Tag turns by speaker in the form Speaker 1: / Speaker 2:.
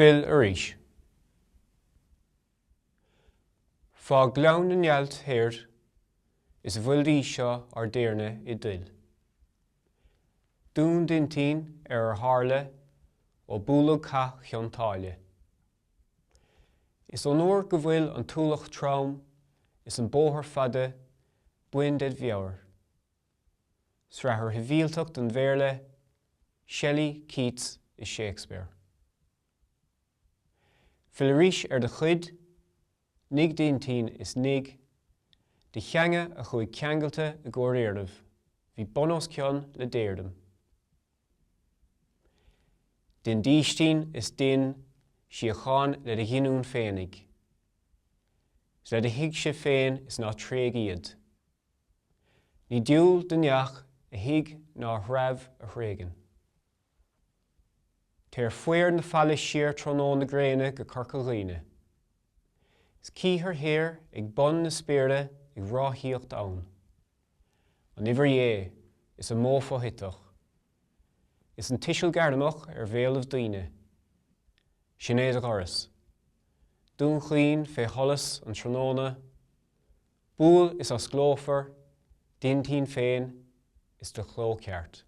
Speaker 1: Fill arís. Fág Gleann na nGealt thoir is a bhfuil d'aois seo ár dTiarna i dtoil. Dún d'intinn ar ar tharla ó bualadh cath Chionn tSáile. Is ón uair go bhfuil an t-ualach trom is an bóthar fada bain ded mheabhair. Srathar shibhialtacht an Bhéarla, Shelley, Keats is Shakespeare. Fill arís ar do chuid, nigh d'intinn is nigh do theanga a chuaigh ceangailte i gcomhair iarraidh, bhí bun os cionn le daordom. Dein déistin is dein síocháin le do ghiniúin féinig, 's le do thigse féin is ná tréig iad. Ní dual do neach a thigh ná a threabh a thréigean. Téir faobhar na faille siar tráthnóna gréine go Corca Dhuibhne. Is cíthear thiar ag bun na spéire ag ráthaíocht ann. An uimhir Dhé is an modh foshuiteach. Is an tuiseal gairmeach ar bhéalaibh daoine. Sin é do dhoras. Dún Chaoin fé sholas an tráthnóna. Buail is osclófar d'intinn féin is do chló ceart.